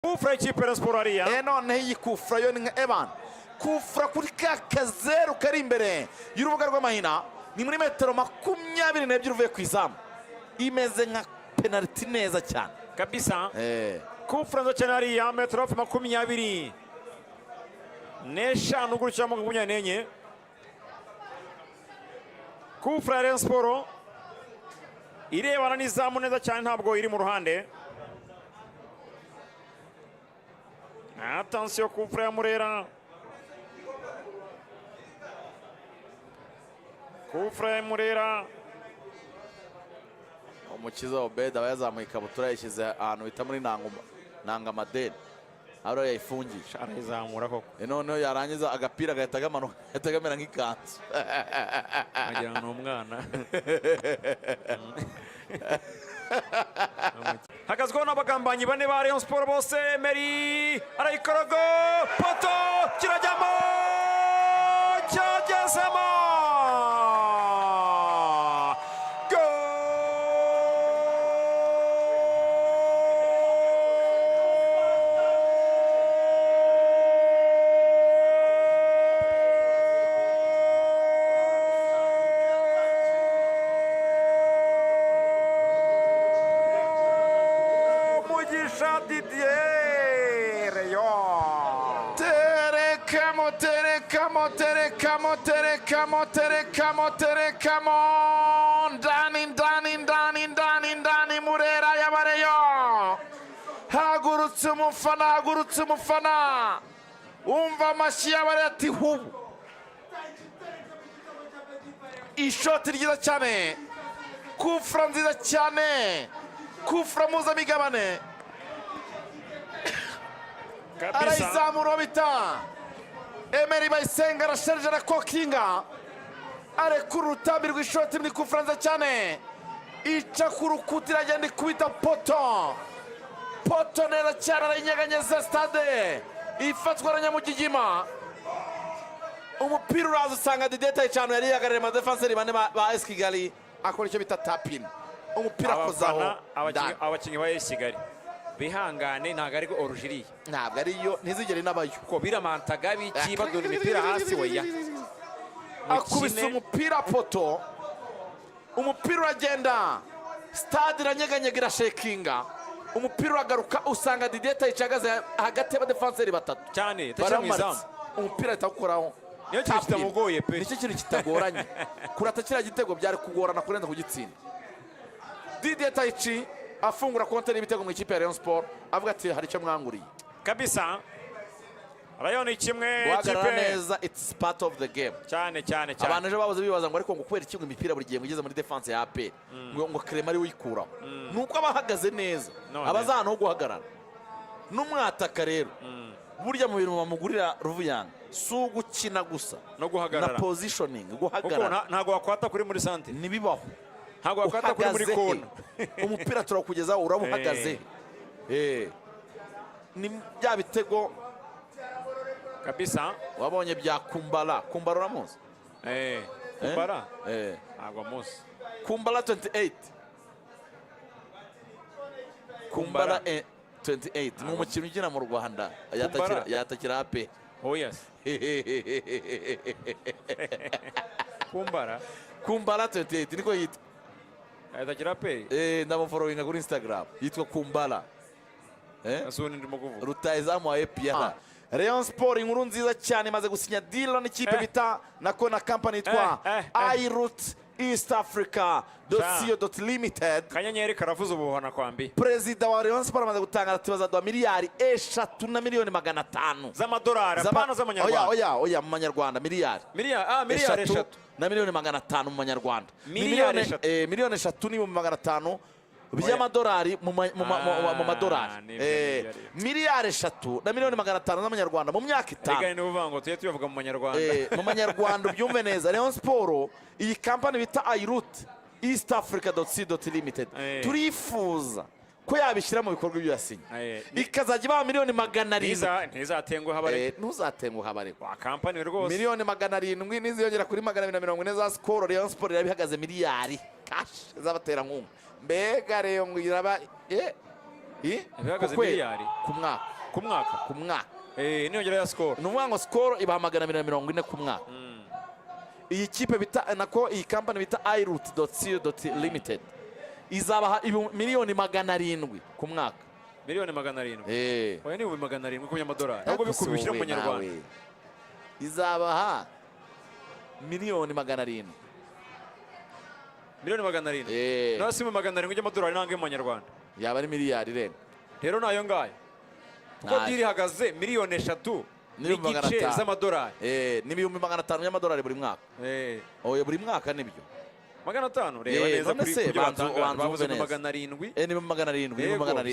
Kufra y'ikipe ya Sport hariya. Noneho iyi kufra yo ni nka evan kufra kuri ka kazeru kari imbere y'urubuga rw'amahina, ni muri metero 22 uvuye ku izamu, imeze nka penaliti neza cyane. Kabisa. Kufra nziza cyane hariya, metero hafi 25 gutya, 24. Kufra ya Rayon Sport irebana n'izamu neza cyane, ntabwo iri mu ruhande. Attention, kufra ya Murera, kufra ya Murera. Umukiza Obed aba yazamuye ikabutura, yayishyize ahantu bita muri Nangamadeni, aho yayifungisha. Arayizamura koko. Noneho yarangiza agapira gahita kamanuka, gahita kamera nk'ikanzu. Wagira ngo ni umwana. Hagazweho n'abagambanyi bane ba Rayon Sport bose. Emery arayikorogo, poto, kirajyamo, cyagezemo. Goal! Mugisha Didier, Rayon. Terekamo, terekamo, terekamo, terekamo, terekamo, terekamo, ndani, ndani, ndani, ndani, ndani! Murera y'abareyo! Hagurutse umufana, hagurutse umufana! Umva amashyi y'abareyo, ati hubu! Ishoti ryiza cyane, kufra nziza cyane, kufra mpuzamigabane. Kabisa. Arayizamura uwo bita Emery Bayisenga, arasharije, arakokinga, arekura urutambi rw'ishoti muri kufra nziza cyane, ica ku rukuta, iragenda ikubita poto, poto neza cyane, arayinyeganyeza, stade ifatwa na Nyamugigima. Umupira uraza usanga Didier Tayicano yari yihagarariye amadefanseri bane ba AS Kigali, akora icyo bita tap-in, umupira akozaho Abafana, abakinnyi ndani. Abakinnyi ba AS Kigali bihangane, ntabwo ariko orujiriye. Ntabwo ariyo, ntizigere inabayo. Kuko biramantaga biki, badura imipira hasi, weya. Akubise Mukine. umupira poto, umupira uragenda, stade iranyeganyega, irashekinga, umupira uragaruka usanga Didier Tayici ahagaze hagati y'abadefanseri batatu. Cyane, itashyira mu izamu. Baramumaritse, umupira ahita awukoraho. Niyo kintu Tap in. kitamugoye pe. Nicyo kintu kitagoranye. Kurata kiriya gitego byari kugorana kurenza kugitsinda. Didier Tayici afungura konti n'ibitego mu ikipe ya Rayon Sport, avuga ati: "Hari icyo mwanguriye." Kabisa, Rayon kimwe. Guhagarara Kipe neza, it's part of the game. Cyane cyane cyane. Abantu ejo bahoze bibaza ngo: "Ariko ngo kubera iki ngo imipira buri gihe ngo igeze muri defense ya APR ngo Clement ari we uyikuraho?" Ni uko aba ahagaze neza. None. Aba azi ahantu ho guhagarara. N'umwataka rero burya mu bintu bamugurira ruvuyanga si ugukina gusa, No guhagarara. na positioning, Kuko guhagarara. Ntabwo wakwata kuri muri santere. Ntibibaho. Ntabwo wakwata kuri muri Uhagaze kona. he? Umupira turawukugezaho, uraba uhagaze he? Ni bya bitego Kabisa. wabonye bya Kumbala. Kumbala uramuzi? Eh, Kumbara. Eh. Ntabwo muzi. Kumbala 28, Kumbala 28 ni umukinnyi ukina mu Rwanda, yatakira Kumbala? yatakira APR. Oh yes, Kumbara. Kumbala 28 niko yitwa. Yatakira pe. Ndamufollowinga kuri Instagram, yitwa Kumbala. Asundi ndimo kuvuga. Rutahizamu wa APR. Rayon Sport, inkuru nziza cyane, imaze gusinya deal n'ikipe bita nako na company yitwa iRoot East Africa co Limited. Kanyenyeri karavuze ubuhana kwambi. Perezida wa Rayon Sport amaze gutangaza ati bazaduha miliyari 3 na miliyoni 500 Z'amadolari, apana Oya. z'amanyarwanda. Oya, oya, mu manyarwanda, miliyari Miliyari, ah, miliyari 3 eshatu. na miliyoni 500 mu manyarwanda. Ni Miliyari miliyoni 3. Miliyoni 3 n'ibihumbi 500 by'amadolari mu madolari. Ah, nibyo, nibyo, nibyo. Miliyari 3 na miliyoni 500 z'amanyarwanda mu myaka 5. Reka ni uvuga ngo tujye tubivuga mu manyarwanda. Mu manyarwanda, ubyumve neza. Rayon Sport, iyi kampani bita iRoot East Africa co Limited, turifuza ko yabishyira mu bikorwa ibyo yasinye, ikazajya ibaha miliyoni 700. Ntizatenguha abari. Ntuzatenguha abareba. Wa kampani rwose. Miliyoni 700 niziyongera kuri 240 za Skol, Rayon Sport iraba ihagaze miliyari cash z'abaterankunga. Mbega Rayon ngo iraba Ibihagaze Ku kwezi. Miliyari? Ku mwaka. Ku mwaka. Ku mwaka. Niyongera ya Skol. Ni ukuvuga ngo Skol ibaha 240 ku mwaka. Iyi kipe bita, nako iyi kampani bita iRoot co limited izabaha 700,000 ku mwaka. 700,000? Eh. Oya, ni 700,000 by'amadolari, ahubwo bikubishyira mu Wowe manyarwanda. nawe. Izabaha 700,000. 700,000? Eh. Nawe si 700,000 by'amadolari ntabwo mu manyarwanda. Yaba ari miliyari irenga. Rero nayo ngayo, kuko Nayo. deal ihagaze miliyoni 3 N'ibihumbi magana n'igice atanu. z'amadolari. Ni 500,000 by'amadolari buri mwaka. Oya, buri mwaka nibyo. 500, reba Eh, neza none kuri se, kubyo batangaje. banza Bavuze wumve ngo neza. 700. Ni 700, ni Yego, 700 by'amadolari.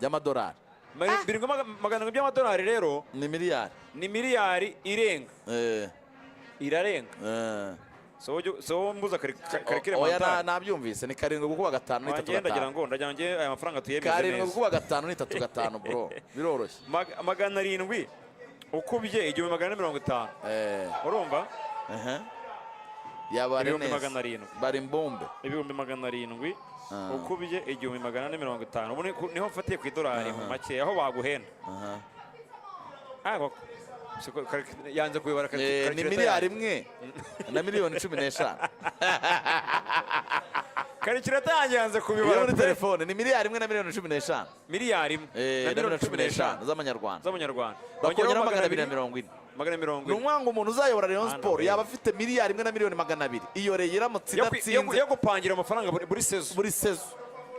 By'amadolari. 700 by'amadolari rero. Ni miliyari. Ni miliyari irenga. Irarenga. So mbuza calcul Oya, mentale. nabyumvise, ni karindwi gukuba gatanu n'itatu Wanjye ndagira gatanu. ngo ndagira ngo njye aya mafaranga tuyemeze Karindwi neza. gukuba gatanu n'itatu gatanu, bro, biroroshye. 700 ukubye 1450. Urumva? Ehe. Yabare Ibihumbi neza. 700. Bari imbumbe. 700,000 ukubye 1450, ubu niho mfatiye ku idolari mu make aho baguhenda. Ah, koko. Yanze kuyobora. Ni Calculator miliyari yanjye. 1 na miliyoni 15. Calculator yanjye yanze Iyo kubibara muri pe. telefone ni miliyari 1 na miliyoni 15. Miliyari imwe Na miliyoni cumi n'eshanu z'amanyarwanda. Z'amanyarwanda. Bakongeraho 240. Magana mirongo Ni ine. ukuvuga ngo umuntu uzayobora Rayon Mana Sport we. yaba afite miliyari 1 na miliyoni 200. Iyo Rayon iramutse idatsinze Yo gupangira amafaranga buri saison. Buri saison.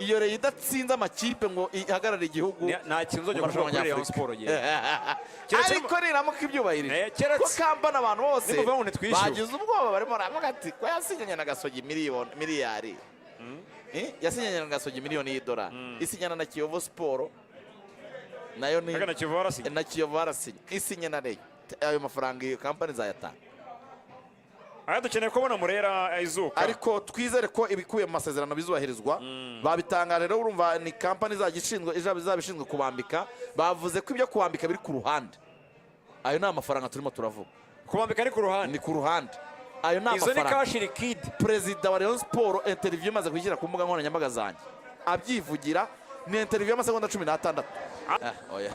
Iyo Rayon idatsinze amakipe ngo ihagarare igihugu Nta kintu uzongera mu kuvuga marushanwa kuri Rayon nyafurika. Sport yewe. Keretse Ariko niramuka ibyubahirije, Keretse ko kampani abantu bose nimuvuga ngo ntitwishyuwe. bagize ubwoba, barimo baravuga ati ko yasinyanye na Gasogi miliyoni miliyari. Yasinyanye na Gasogi miliyoni y'idolari, isinyana na Kiyovu Sport nayo ni Agana Kiyovu barasinye. Na Kiyovu barasinye, isinye na Rayon. Ayo mafaranga iyo kampani izayatanga? Aya dukeneye kubona Murera izuka. Ariko twizere ko ibikubiye mu masezerano bizubahirizwa. Babitangaje rero, urumva ni kampani izajya ishinzwe, izaba ishinzwe kubambika. Bavuze ko ibyo kubambika biri ku ruhande. Ayo ni amafaranga turimo turavuga. Kubambika ni ku ruhande. Ni ku ruhande, ayo ni Izo ni amafaranga. cash liquide. Perezida wa Rayon Sport, interview imaze kuyishyira ku mbuga nkoranyambaga zanjye abyivugira, ni interview y'amasegonda 16. Ah, oya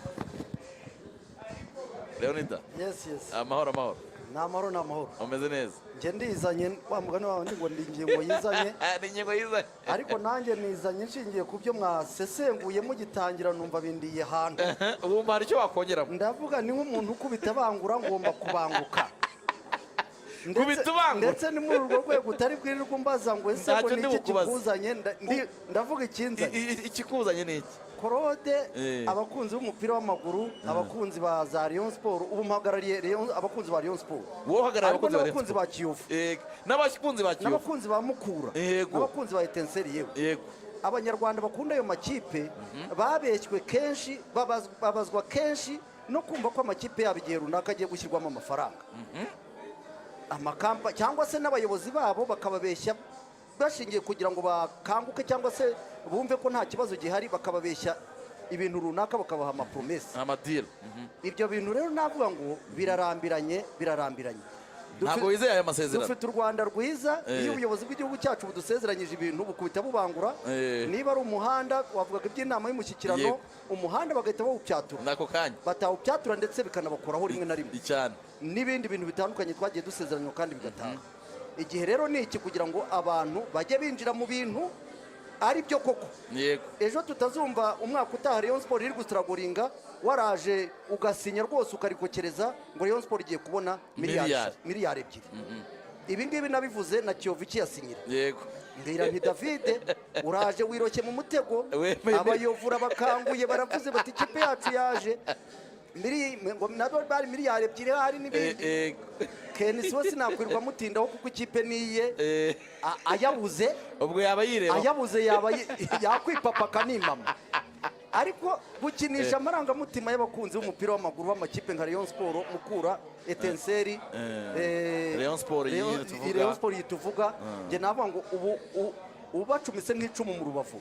Leonida. Yes. Amahoro, amahoro. Ni amahoro, ni amahoro. Umeze neza? Njye ndizanye, wa mugani wawe ndi ngo ndi ingingo yizanye. Ni ingingo yizanye. Ariko nanjye nizanye nshingiye ku byo mwasesenguye mugitangira, numva bindiye ahantu. Wumva hari icyo wakongeramo? Ndavuga ni nk'umuntu ukubita bangura, ngomba kubanguka. Kubita ubangura. Ndetse ni muri urwo rwego utari bwirirwe umbaza ngo ese ngo Ntacyo ni ndi iki bukubaze. kikuzanye, ndavuga ikinzanye. Ikikuzanye ni iki? Claude, Eh. abakunzi b'umupira w'amaguru, abakunzi ba za Rayon Sport, ubu mpagarariye abakunzi ba Rayon Sport. Wowe uhagarariye Ariko abakunzi ba Rayon n'abakunzi Sport. ba Kiyovu. N'abakunzi ba Kiyovu. N'abakunzi ba Mukura. N'abakunzi ba Etincelles yewe. Abanyarwanda bakunda ayo makipe babeshywe kenshi, babazwa kenshi no kumva ko amakipe yabo igihe runaka agiye gushyirwamo amafaranga, amakampa, cyangwa se n'abayobozi babo bakababeshya bashingiye kugira ngo bakanguke cyangwa se bumve ko nta kibazo gihari, bakababeshya ibintu runaka, bakabaha amapromesses. Amadeal. Ibyo bintu rero navuga ngo birarambiranye, birarambiranye. Ntabwo wizeye aya masezerano? Dufite u Rwanda rwiza. Iyo ubuyobozi bw'igihugu cyacu budusezeranyije ibintu, bukubita bubangura. Niba ari umuhanda, wavugaga iby'inama y'umushyikirano, umuhanda bagahita bawupyatura. Nako kanya. Batawupyatura, ndetse bikanabakoraho rimwe na rimwe. Cyane. N'ibindi bintu bitandukanye twagiye dusezeranywa kandi bigataha. Igihe rero ni iki kugira ngo abantu bajye binjira mu bintu ari byo koko. Ejo tutazumva umwaka utaha Rayon Sport iri gustrugglinga, waraje ugasinya rwose ukarikokereza ngo Rayon Sport igiye kubona miliyari Miliyari. 2 miliyari. Ibi ngibi nabivuze na Kiyovu ikiyasinyira. Mbwira nti: "Davide, uraje wiroshye mu mutego." Abayovura bakanguye, baravuze bati: "Ikipe yacu yaje ngo nabo bari 2 miliyari hari n'ibindi." Kenisi we sinakwirwa mutindaho kuko ikipe niye. Ayabuze Ubwo yaba yireba. Ayabuze yaba yakwipapa akanimama. Ariko gukinisha amarangamutima y'abakunzi b'umupira w'amaguru b'amakipe nka Rayon Sport, Mukura, Etincelles, Rayon Sport iyi tuvuga. Rayon Sport iyi tuvuga, njye navuga ngo ubu ubacumise nk'icumu mu rubavu.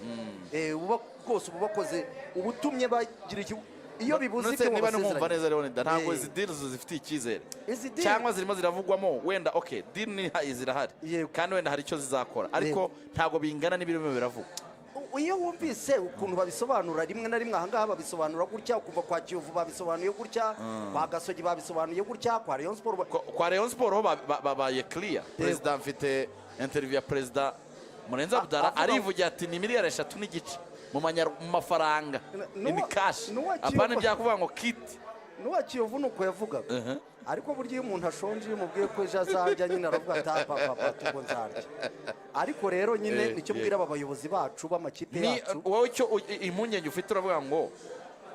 Uba rwose ubu bakoze ubutumye bagira iyo bibuze Nonese ibyo niba numva mubasezeranye. neza, Leonida, ntabwo izi deals zifitiye icyizere? Izi deal- Cyangwa zirimo ziravugwamo wenda, okay, deal ni zirahari, Yego. kandi wenda hari icyo zizakora, ariko ntabwo bingana n'ibirimo biravugwa. Iyo wumvise ukuntu babisobanura, rimwe na rimwe ahangaha babisobanura gutya, ukumva kwa Kiyovu babisobanuye gutya, kwa Gasogi babisobanuye gutya, kwa Rayon Sport Kwa Rayon Sport ho babaye clear. Perezida, mfite interview ya Perezida Murenzi Abdallah, arivugira ati ni miliyari 3.5 mu mafaranga in cash, apana ibya kuvuga ngo kit. N'uwa Kiyovu ni uko yavugaga. Ariko burya iyo umuntu ashonje, iyo umubwiye ko ejo azarya, nyine aravuga ati: "Ah, papa, papa, ubwo nzarya." Ariko rero nyine nicyo mbwira aba bayobozi bacu b'amakipe Ni yacu. Wowe icyo impungenge ufite, uravuga ngo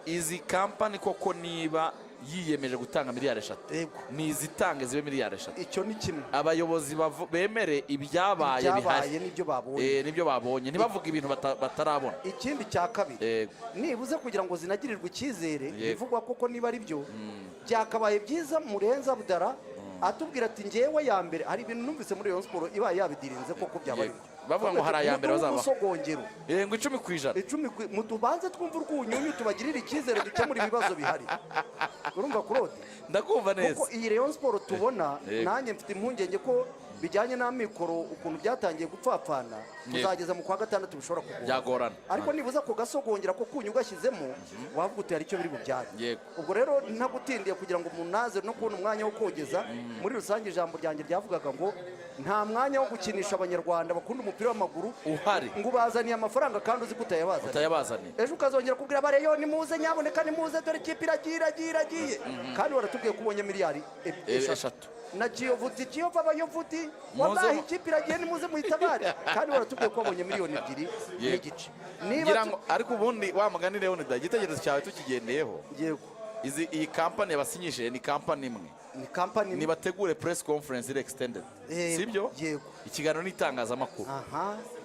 izi kampani koko niba yiyemeje gutanga miliyari 3, ni izitange zibe miliyari 3. Icyo ni kimwe. Abayobozi bemere ibyabaye ibyabaye bihari n'ibyo babonye. Nibyo babonye, ntibavuge ibintu batarabona. Ikindi cya kabiri, nibuze kugira ngo zinagirirwe icyizere, bivugwa koko niba ari byo, byakabaye byiza Murenzi Abdallah atubwira ati ngewe ya mbere. Hari ibintu numvise muri Rayon Sport, ibaye yabidirinze koko byaba ari byo. Bavuga ngo hari aya mbere bazabaha. Umusogongero. Ngo 10%. 10 mutubanze twumve urwunyunyu, tubagirire icyizere, dukemure ibibazo bihari. Urumva, Claude? Ndakumva neza. Kuko iyi Rayon Sport tubona, nanjye mfite impungenge ko bijyanye n'amikoro, ukuntu byatangiye gupfapfana, tuzageza mu kwa gatandatu bishobora kugora. Byagorana. Ariko nibuza ako gasogongera ko kunyu ugashyizemo, wavuga uti hari icyo biri bubyare. Ubwo rero ntagutindiye kugira ngo umuntu aze no kubona umwanya wo kogeza, muri rusange ijambo ryanjye ryavugaga ngo nta mwanya wo gukinisha Abanyarwanda bakunda umupira w'amaguru uhari ngo ubazaniye amafaranga kandi uzi ko utayabazaniye. Utayabazaniye. Ejo ukazongera kubwira abareyo: "Nimuze, nyaboneka nimuze, dore ikipe iragiye, iragiye, iragiye," kandi waratubwiye ko ubonye miliyari 3. 3. Na Kiyovu uti: "Kiyovu, Abayovu," uti: "Wallahi ikipe iragiye, nimuze muyitabare," kandi waratubwiye ko wabonye miliyoni ebyiri n'igice. Niba Ngira ngo ariko ubundi wa mugani Leonida, igitekerezo cyawe tukigendeyeho, iyi kampani yabasinyishije ni kampani imwe. Ni kampani imwe. Nibategure press conference iri extended. Sibyo? Yego. Ikiganiro n'itangazamakuru,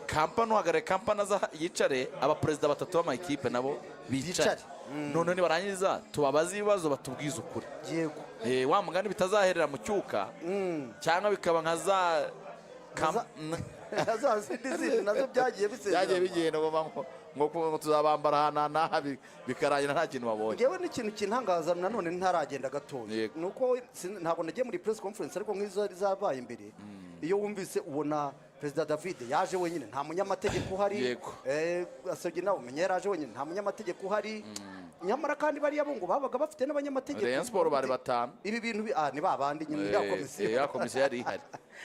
kampani, uhagarariye kampani aza yicare, abaperezida batatu b'amakipe nabo bicare. Bicare. Noneho nibarangiza tubabaze ibibazo, batubwize ukuri. Wa mugani bitazaherera mu cyuka cyangwa bikaba nka za Za zindi zindi nazo byagiye Byagiye bisezerana. Bigenda ngo tuzabambara ahantu aha n'aha, bikarangira nta kintu babonye. Ngewe n'ikintu kintangaza nanone ntaragenda gatoya, ni uko ntabwo nagiye muri press conference, ariko nk'izo zabaye imbere, iyo wumvise ubona Perezida David yaje wenyine, nta munyamategeko uhari. Gasogi nawe umenya yaraje wenyine, nta munyamategeko uhari. Nyamara kandi bariya bo ngo babaga bafite n'abanyamategeko. Rayon Sport bari batanu. Ibi bintu ni ba bandi nyine, ya komisiyo. Ya komisiyo yari ihari,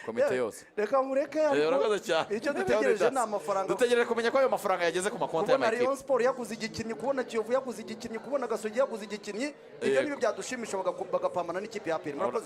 komite yose. Reka mureke, ariko Urakoze cyane. icyo dutegereje ni amafaranga. Dutegereje kumenya ko ayo mafaranga yageze ku makonti Kubona y'amakipe. Rayon Sport yaguze igikinnyi, kubona Kiyovu yaguze igikinnyi, kubona Gasogi yaguze igikinnyi, ibyo nibyo byadushimisha, bagapambana n'ikipe ya APR. Murakoze.